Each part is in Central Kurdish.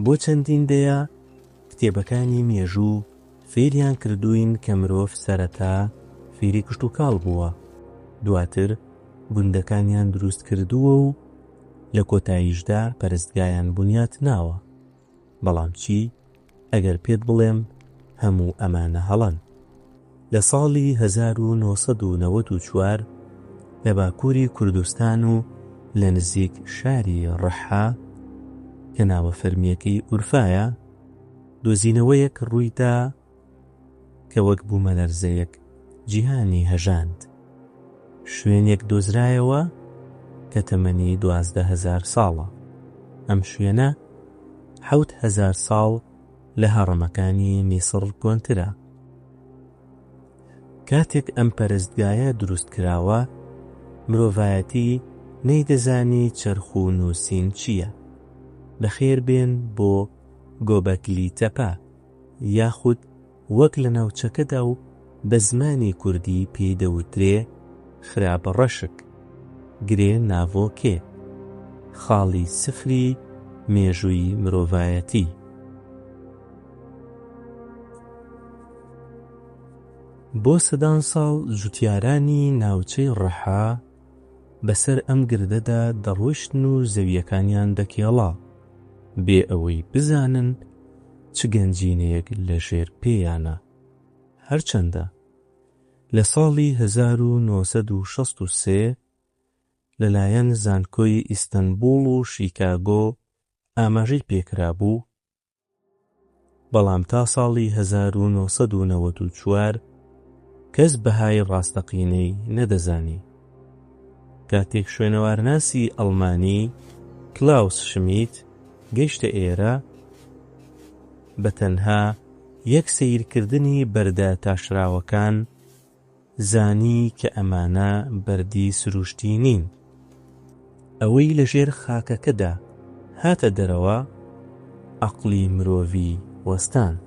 بۆ چەندین دەیە کتێبەکانی مێژوو فێریان کردووین کە مرۆڤ سەرەتا فێری کشتوکاڵ بووە، دواتر گوندەکانیان دروست کردووە و لە کۆتاییشدا پەرستگایان بنیات ناوە. بەڵام چی ئەگەر پێت بڵێم هەموو ئەمانە هەڵەن؟ لە ساڵی 1994 لە باکووری کوردستان و لە نزیک شاری ڕحا کە ناوە فەرمییەکەی ئورفایە، دۆزینەوەیەک ڕوویدا کە وەک بوومەلەرزەیەک جیهانی هەژاند. شوێنێک دۆزرایەوە کە تەمەنی 12,000 ساڵە. ئەم شوێنە 7,000 ساڵ لە هەڕەمەکانی میسڕ کۆنترە. کاتێک ئەم پەرستگایە دروست کراوە، مرۆڤایەتی نەیدەزانی چەرخ و نووسین چییە. بەخێر بێن بۆ گۆبەکلی تەپە یاخود وەک لە ناوچەکەدا و بە زمانی کوردی پێی دەوترێ خرابە ڕەشک، گرێ ناڤۆکێ، خاڵی سفری مێژووی مرۆڤایەتی. بۆ سەدان ساڵ جوتیارانی ناوچەی ڕحا بەسەر ئەم گردەدا دەڕۆیشتن و زەوییەکانیان دەکێڵا، بێ ئەوەی بزانن چ گەنجینەیەک لە ژێر پێیانە. هەرچەندە لە ساڵی 1963 لەلایەن زانکۆی ئیستەنبوڵ و شیکاگۆ ئاماژەی پێکرابوو، بەڵام تا ساڵی 1994 کەس بەهای ڕاستەقینەی نەدەزانی. کاتێک شوێنەوارناسی ئەڵمانی کلاوس شمیت گەیشتە ئێرە، بە تەنها یەک سەیرکردنی بەردە تاشراوەکان زانی کە ئەمانە بەردی سروشتی نین. ئەوەی لە ژێر خاکەکەدا هاتە دەرەوە عەقڵی مرۆڤی وەستاند.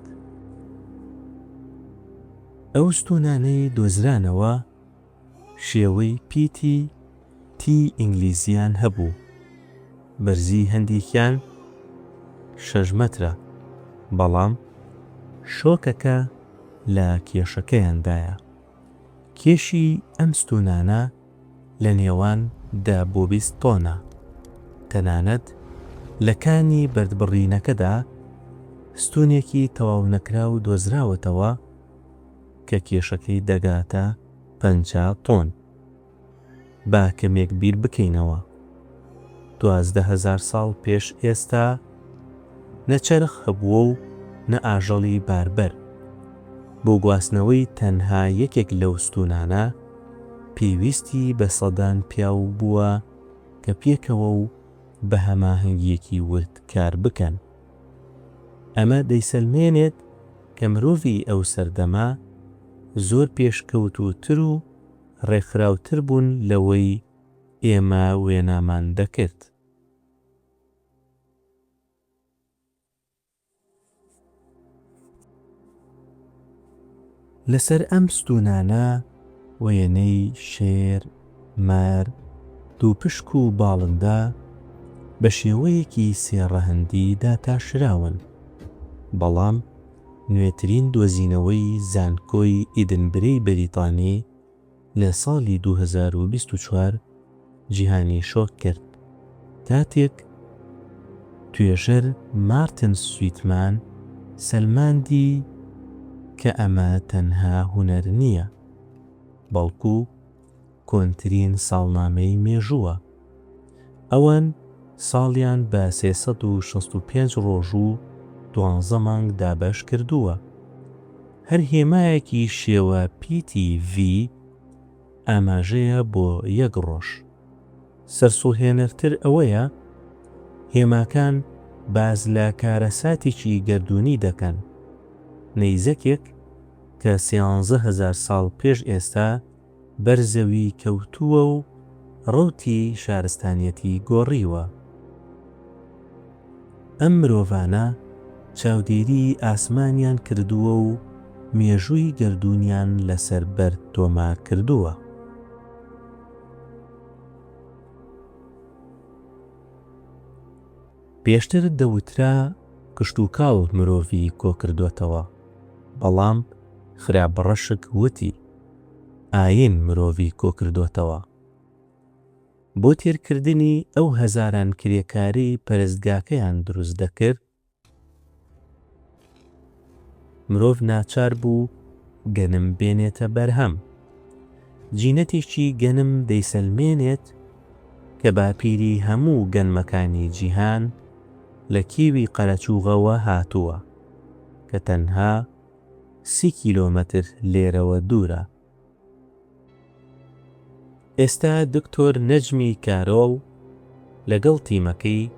ئەو ستوونانەی دۆزرانەوە شێوەی پیتی تی ئینگلیزییان هەبوو، بەرزی هەندێکیان شەش مەترە، بەڵام شۆکەکە لە کێشەکەیاندایە. کێشی ئەم ستوونانە لە نێوان دە بۆ 20 تۆنە. تەنانەت لە کانی بەردبڕینەکەدا ستوونێکی تەواونەکراو دۆزراوەتەوە کە کێشەکەی دەگاتە 50 تۆن. با کەمێک بیر بکەینەوە. 12,000 ساڵ پێش ئێستا نە چەرخ هەبووە و نە ئاژەڵی باربەر. بۆ گواستنەوەی تەنها یەکێک لەو ستوونانە پێویستی بە سەدان پیاو بووە کە پێکەوە و بە هەماهەنگییەکی ورد کار بکەن. ئەمە دەیسەلمێنێت کە مرۆڤی ئەو سەردەمە زۆر پێشکەوتووتر و ڕێکخراوتر بوون لەوەی ئێمە وێنامان دەکرد. لەسەر ئەم ستوونانە وێنەی شێر، مار، دووپشک و باڵندە بە شێوەیەکی سێ ڕەهەندی داتاشراون، بەڵام نوێترین دۆزینەوەی زانکۆی ئیدنبرەی بەریتانی لە ساڵی 2024 جیهانی شۆک کرد کاتێک توێژەر مارتن سویتمان سەلماندی کە ئەمە تەنها هونەر نییە، بەڵکو کۆنترین ساڵنامەی مێژووە. ئەوان ساڵیان بە 365 ڕۆژ و دوانزە مانگ دابەش کردووە. هەر هێمایەکی شێوە پیتی ڤی ئاماژەیە بۆ یەک ڕۆژ. سەرسوڕهێنەرتر ئەوەیە، هێماکان باس لە کارەساتێکی گەردوونی دەکەن، نەیزەکێک کە 13,000 ساڵ پێش ئێستا بەر زەوی کەوتووە و ڕەوتی شارستانیەتی گۆڕیوە. ئەم مرۆڤانە چاودێریی ئاسمانیان کردووە و مێژووی گەردوونیان لەسەر بەرد تۆمار کردووە. پێشتر دەوترا. کشتوکاڵ مرۆڤی کۆکردۆتەوە، بەڵام خرابڕەشک وتی، ئایین مرۆڤی کۆکردۆتەوە. بۆ تێرکردنی ئەو هەزاران کرێکارەی پەرستگاکەیان دروست دەکرد، مرۆڤ ناچار بوو گەنم بێنێتە بەرهەم. جینەتێکی گەنم دەیسەلمێنێت کە باپیری هەموو گەنمەکانی جیهان لە کێوی قەرەچوغەوە هاتووە، کە تەنها سی کیلۆمەتر لێرەوە دوورە. ئێستا دکتۆر نەجمی کارۆڵ لەگەڵ تیمەکەی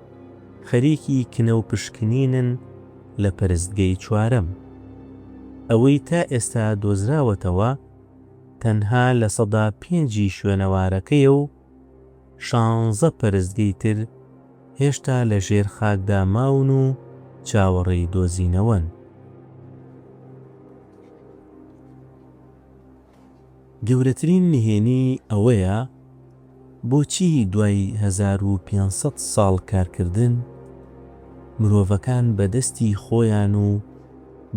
خەریکی کنە و پشکنینن لە پەرستگەی چوارەم. ئەوەی تا ئێستا دۆزراوەتەوە تەنها 5% ی شوێنەوارەکەیە و شانزە پەرستگەی تر هێشتا لە ژێر خاکدا ماون و چاوەڕێی دۆزینەوەن. گەورەترین نهێنی ئەوەیە بۆچی دوای 1500 ساڵ کارکردن مرۆڤەکان بە دەستی خۆیان و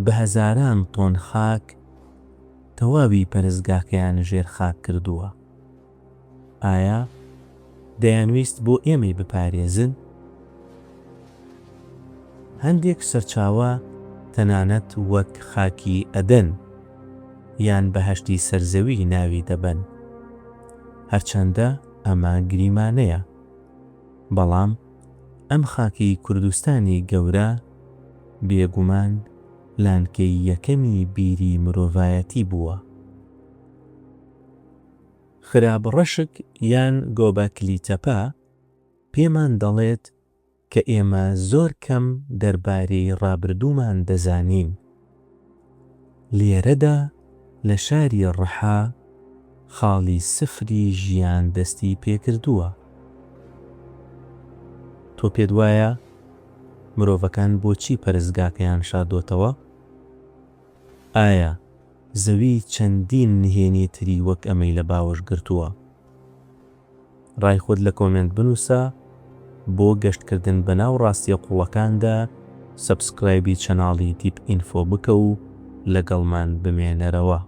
بە هەزاران تۆن خاک تەواوی پەرستگاکەیان ژێر خاک کردووە؟ ئایا دەیانویست بۆ ئێمەی بپارێزن؟ هەندێک سەرچاوە تەنانەت وەک خاکی ئەدەن یان بەهەشتی سەر زەوی ناوی دەبەن. هەرچەندە ئەمە گریمانەیە، بەڵام ئەم خاکەی کوردستانی گەورە بێگومان لانکەی یەکەمی بیری مرۆڤایەتی بووە. خرابڕەشک یان گۆبەکلیتەپە پێمان دەڵێت کە ئێمە زۆر کەم دەربارەی ڕابردوومان دەزانین. لێرەدا لە شاری ڕحا خاڵی سفری ژیان دەستی پێکردووە. تۆ پێت وایە مرۆڤەکان بۆچی پەرستگاکەیان شاردۆتەوە؟ ئایا زەوی چەندین نهێنی تری وەک ئەمەی لە باوەش گرتووە؟ ڕای خۆت لە کۆمێنت بنووسە، بۆ گەشتکردن بەناو ڕاستیە قوڵەکاندا subscribe ی channel ی دیپ ئینفۆ بکە و لەگەڵمان بمێنەرەوە.